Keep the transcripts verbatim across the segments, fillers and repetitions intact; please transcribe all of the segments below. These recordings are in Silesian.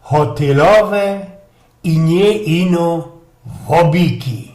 Hotelowe i niy ino wobiki.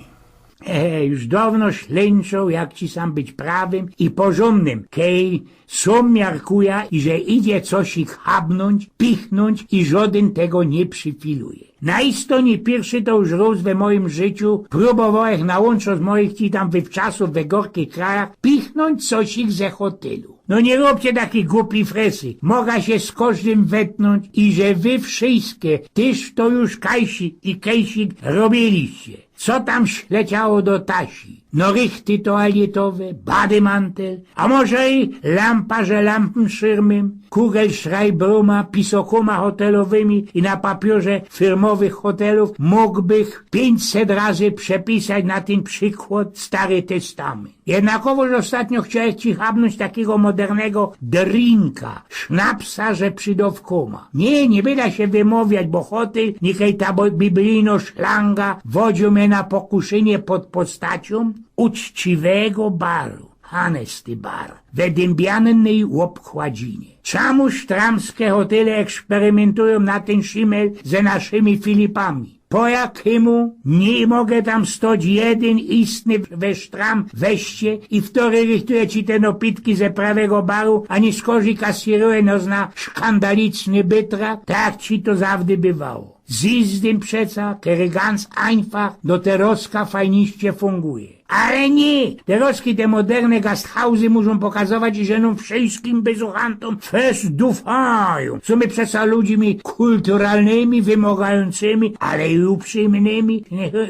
E, już downo ślynczōł, jak ci sam być prawym i porzōndnym, kej sōm miarkuja, i że idzie coś ich habnōńć, pichnōńć i żodyn tego niy przyfiluje. Naisto niy piyrszy to już rōz we mojim życiu prōbowałech na łōnczo z moich ci tam wywczasōw we gorkich krajach pichnōńć coś ich ze hotelu. No niy rōbcie takij gupi fresy. Moga sie z kożdym wetnōńć i że wy wszyjske tyż to już kajsik i kejsik robiliście. Co tam śleciało do tasi? No rychty toaletowe, badymantel, a może i lampa, że lampynszirmym, kugelszrajbruma, pisokōma hotelowymi i na papiōrze firmowych hotelōw mōgbych piyńćset razy przepisać na tyn przikłod Stary Testament. Jednakowoż ôstatnio chciołech ci habnōńć takigo modernego drinka, sznapsa, że przidowkōma. Niy, niy byda sie wymowiać, bo hotel, nikej ta bo-, biblijno szlanga wodziył mie na pokuszynie pod postaciōm uczciwego baru. Hanesty bar. We dymbiannyj ôbkładzinie. Czamuż sztramske hotele eksperymyntujōm na tyn szimel ze naszymi Filipami? Po jakymu niy moga tam stoć jedyn istny we sztram weście i wtory rychtuje ci te nopitki ze prawego baru, a niy skorzij kasyruje nos na szkandaliczny bytra, tak ci to zawdy bywało. Zyzdym przeca, kery ganz einfach do teroska fajniście funguje. Ale niy! Teroski te moderne gasthauzy muszōm pokazować, że nōm wszyjskim bezuchantōm fest dufajōm. Sōm przeca ludźmi kulturalnymi, wymogajōncymi, ale i uprzymnymi,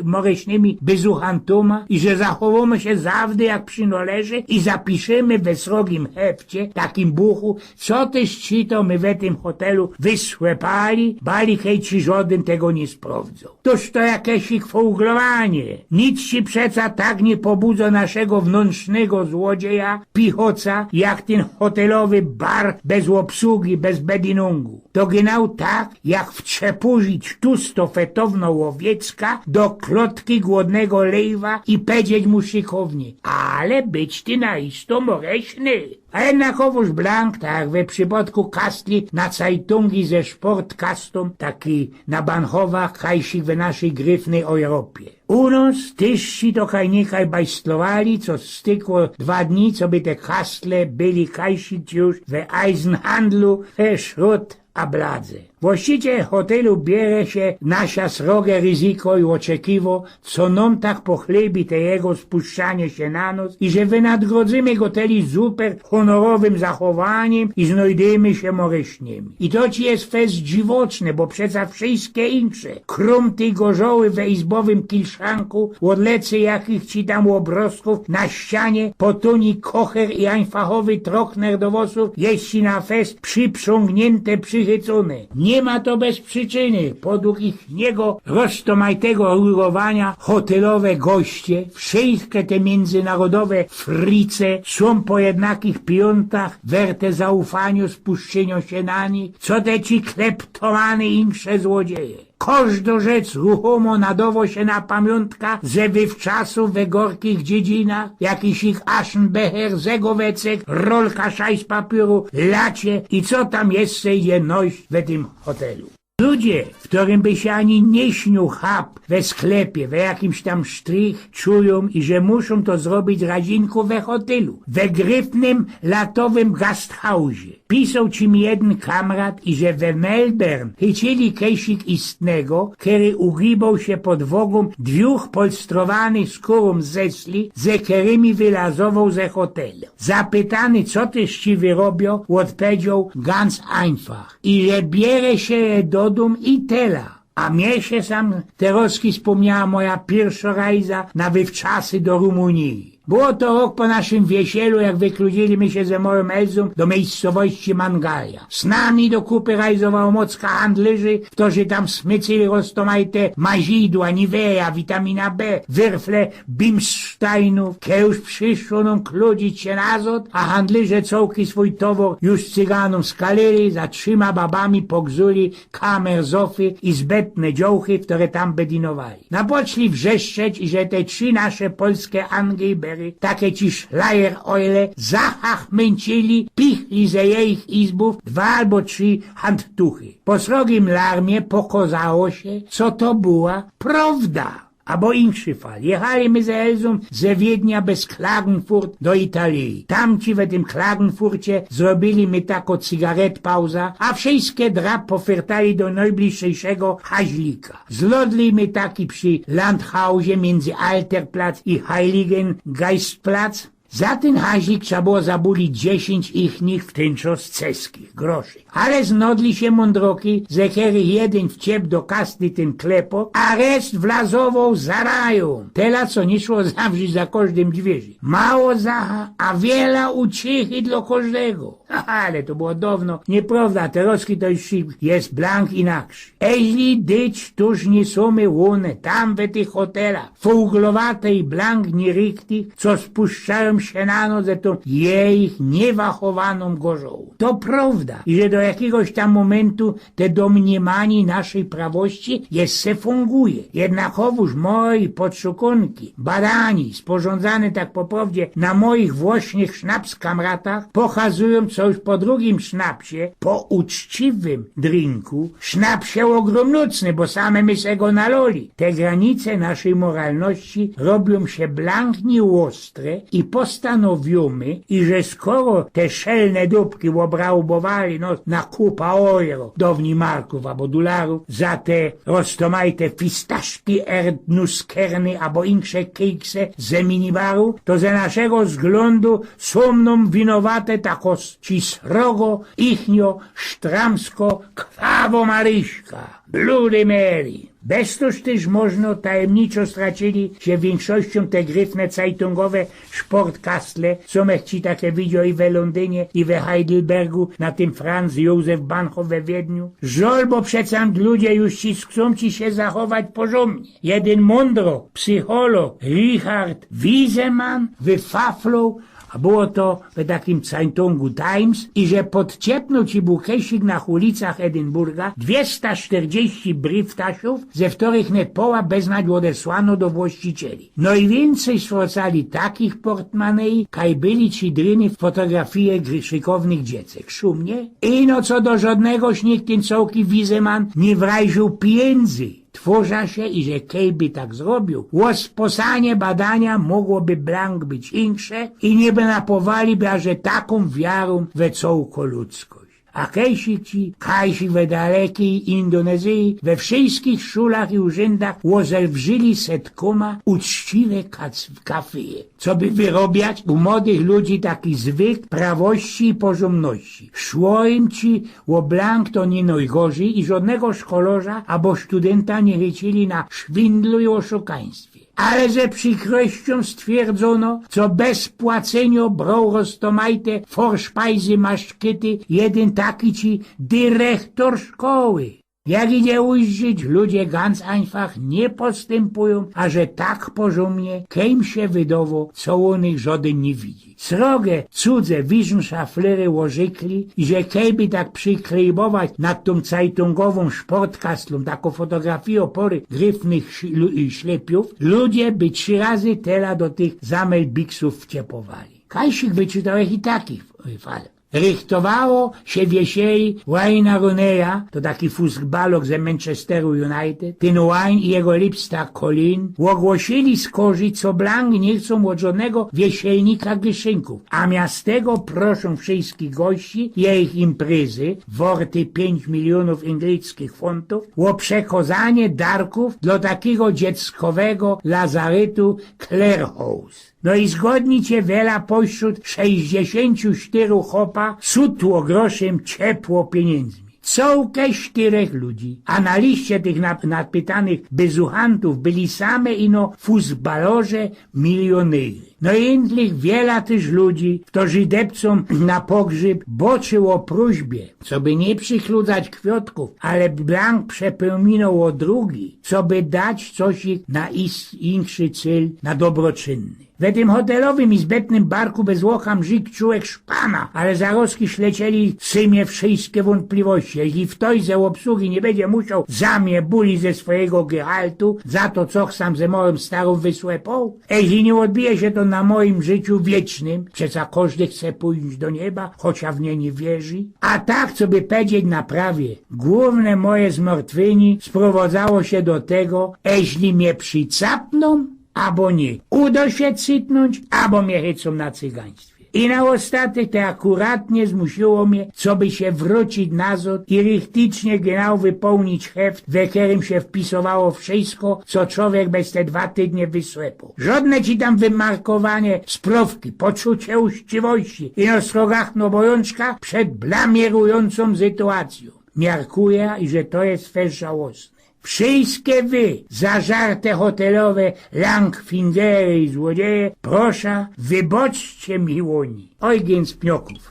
moryśnymi bezuchantōma i że zachowōmy sie zawdy jak przinŏleży i zapiszymy we srogim hefcie, takim buchu, co tyż ci to my we tym hotelu wysłepali, bali kej ci żodyn tego niy sprowdzōł. Toż to jakeś ich fooglowaniŏ. Nic ci przeca tak niy pobudzŏ naszego wnōntrznego złodzieja, pichoca, jak tyn hotelowy bar bez ôbsugi, bez bedinōngu. To genau tak, jak wczepurzić tustofetowno łowiecka do klotki głodnego lejwa i powiedzieć mu szykownie: „Ale być ty na isto moryśny”. A jednakowōż blank, tak jak we przipŏdku kastli na cajtungi ze szportkastōm, taki na banhowach, kajsik we naszyj gryfnyj Ôjropie. U nos tyż ci to kaj nikaj bajstlowali, co stykło dwa dni, co by te kastle byli kajsik już we Eisenhandlu, we szrot a bladze. Właściciel hotelu bierze sie na sia srogie ryzyko i ôczekiwo, co nōm tak pochlybi te jego spuszczanie sie na nos i że wynadgrodzymy go teli super honorowym zachowaniym i znojdymy sie moryśnymi. I to ci je fest dziwoczne, bo przeca wszyjske insze krōmty i gorzoły we izbowym kilszanku, ôd lecy jakich ci tam ôbrozkōw na ścianie, potōni kocher i ajnfachowy trockner do włosōw, je ci na fest prziprzōngniynte, przichycōne. Niy ma to bez prziczyny, podług ich niego roztomajtego rugowania hotelowe goście, wszyjske te miyndzynarodowe frice sōm po jednakich pijōntach werte zaufaniŏ, spuszczynio sie na nich, co te ci kleptomany insze złodzieje. Kożdo rzecz ruchōmo nadowo sie na pamiōntka ze wywczasōw we gorkich dziedzinach, jakiś ich Aschenbecher, zegowecek, rolka szajs papiōru, lacie i co tam jeszcze je noś we tym hotelu. Ludzie, w ktorym by sie ani niy śniōł hap we sklepie, we jakimś tam sztrich, czujōm, iże muszōm to zrobić razinku we hotelu, we gryfnym, latowym gasthausie. Pisoł ci mi jedyn kamrat, iże we Melbourne chycili kejsik istnego, kery ugiboł sie pod wŏgōm dwōch polstrowanych skōrōm zesli, ze kerymi wylazowoł ze hotelu. Zapytany, co tyż ci wyrobiŏ, ôdpedzioł ganz einfach: „Ile bierze sie je do dōm i tela”. A mie sie sam terŏzki spōmniała moja piyrszŏ rajza na wywczasy do Rumunii. Było to rok po naszym wiesielu, jak wykludzili my sie ze mojōm Elzōm do miyjscowości Mangalia. Z nami do kupy rajzowała mocka handlyrzy, ftorzy tam smycyli roztomajte mazidła, Nivea, witamina B, wyrfle Bimssteinōw. Kej już prziszło nōm kludzić sie nazŏd, a handlyże cołki swōj towŏr już Cyganōm skalyli, za trzima babami pogzuli kamerzofy i zbetne dziołchy, ftory tam bedinowali. Napoczli wrzeszczeć, iże te trzi nasze polske Angi Take ci szlajerojle zachachmyńcili, pichli ze jejich izbōw dwa abo trzi handtuchy. Po srogim larmie pokŏzało sie, co to była prŏwda. Abo inszy fal. Jechali my ze Elzōm ze Wiednia bez Klagenfurt do Italii. Tamci we tym Klagenfurcie zrobiyli my takŏ cygaretpauza, a wszyjske dra pofyrtali do nojbliższego haźlika. Zlodli my taki przi Landhausie miyndzy Alterplatz i Heiligengeistplatz. Za tyn haźlik trza było zabulić dziesiyńć ichnych w tyn czŏs ceskich groszy. Ale znodli sie mōndroki, ze kerych jedyn wciep do kasty tyn klepok, a reszt wlazowoł za rajōm. Tela, co niy szło zawrzić za kożdym dwiyrzi. Mało zacha, a wiela uciychy dlo kożdego. Ale to było downo, niyprŏwda, terŏzki to już je blank inakszy. Eźli dyć, tuż niy sōm ône, tam we tych hotelach, fołglowate i blank niyrichtich, co spuszczajōm sie na noc ze tōm jejich niywachowanōm gorzołōm. To prŏwda, iże do jakigoś tam mōmyntu te domniymanie naszyj prawości jeszcze funguje. Jednakowōż moje podszukōnki, badanij, sporzōndzane tak po prŏwdzie na mojich własnych sznapskamratach, pokazujōm, co już po drugim sznapsie, po uczciwym drinku, sznapsie ôgrōmnōcny, bo same my se go naloli, te granice naszyj moralności robiōm sie blank niyôstre i postanowiymy, iże skoro te szelne dupki ôbrabowali nŏs na kupa euro, downij markōw abo dolarōw, za te roztōmajte fistaszki, erdnusskerny abo insze kejkse ze minibaru, to ze naszego zglōndu sōm nōm winowate takŏ ci srogo, ichniŏ, sztramsko, krwawo Maryśka, Bloody Mary. Bez to tyż możno tajymniczo straciyli sie wiynkszościōm te gryfne cajtōngowe szportkastle, co me chci take widzioł i we Lōndynie, i we Heidelbergu, na tym Franz Josef Bahnhof we Wiedniu. Żol, bo przeca ludzie już ci chcōm ci sie zachować porzōmnie. Jedyn mōndro psycholog Richard Wiseman wyfafloł, a było to we takim cajtōngu Times, iże podciepnōł ci bukesik na ulicach Edynburga dwiesta sztyrdzieści briftaszōw, ze ftorych net poła beznać ôdesłano do właścicieli. Nojwiyncyj sfrocali takich portmanej, kaj byli ci dryny fotografije gry-, szykownych dziecek. Szumnie? Ino co do żŏdnego śniegtyńcołki Wiseman niy wrajził pijyndzy. Twŏrza sie, iże kejby tak zrobiōł, ôsposanie badania mogłoby blank być inksze i niy by napowali by aże takōm wiarōm we cołkõ ludzkość. A kejsik ci, kajsik we dalekij Indonezyji, we wszyjskich szulach i urzędach ôzewrzyli setkōma uczciwe kac-, kafyje, co by wyrobiać u młodych ludzi taki zwyk prawości i porzōmności. Szło im ci ôblank to niy nojgorzij i żŏdnego szkołŏrza abo studynta niy chycili na szwindlu i ôszukaństwie. Ale ze przikrościōm stwierdzōno, co bez płacyniŏ broł roztōmajte forszpajzy, maszczyty jedyn taki ci dyrechtor szkoły. Jak idzie ujrzeć, ludzie ganz einfach niy postympujōm, aże tak porzōmnie, kej im sie wydowo, co u nich żŏdyn niy widzi. Srogie, cudze Wissenschaftlery ôrzykli, iże kejby tak przyklejbować nad tōm cajtōngowōm szportkastlōm takõ fotografijõ pory gryfnych ś-, lu-, ślepiōw, ludzie by trzi razy tela do tych zamelbiksōw wciepowali. Kajsik wyczytoł jich i takich, y, fal. Rychtowało sie Wiesieli Wayne'a Rooneya, to taki fusbalok ze Manchesteru United, tyn Wayne i jego lipsta Colleen ôgłosili skorzij, co blank niy chcōm ôd żŏdnego wiesielnika gyszynków, a miast tego proszōm wszyjskich gości jejich imprezy, worty piyńć milionōw inglickich funtōw, ô przekŏzanie darkōw dlo takigo dzieckowego lazarytu Clare House. No i zgodnijcie, wela pośrōd sześćdziesiōnciu sztyru chopa sutło groszym ciepło piyniyndzmi. Cołke sztyrech ludzi. A na liście tych nap-, nadpytanych bezuchantōw byli same ino fusbalŏrze, milionery. No i innych wiela tyż ludzi, ftorzy depcōm na pogrzyb boczōł ô prośbie, coby niy przykludzać kwiŏtkōw, ale blank przepōminoł ô drugi, coby dać coś ich na is-, inszy cyl, na dobroczynny. We tym hotelowym i zbetnym barku bez ôka mrzik czułek szpana, ale zarozki ślecieli sy mie wszyjske wōnpliwości. Jeźli ftoś ze ôbsługi niy bydzie musioł za mie bulić ze swojigo gehaltu, za to, co sam ze mojōm starōm wysłepōł, jeźli niy ôdbije sie to na mojim życiu wiecznym, przeca kożdy chce pōjś do nieba, chocia w nie niy wierzi. A tak, co by powiedzieć na prawie, głōwne moje zmartwyni sprowadzało sie do tego, eźli mie przicapnōm, abo niy udo sie cytnōńć, abo mie chycōm na cygaństwie. I na ôstatek to akuratnie zmusiło mie, coby sie wrōcić nazod i richtig genau wypołnić heft, we kerym sie wpisowało wszysko, co czowiek bez te dwa tydnie wysłepoł. Żodne ci tam wymarkowanie sprowki, poczucie uczciwości i nostrogachno bojonczka przed blamierujōncōm sytuacyjōm. Miarkuja, iże to je fest żałosne. Wszyjske wy, zażarte hotelowe langfingery i złodzieje, prosza, wyboczcie mi ôni. Ojgyn z Pniokōw.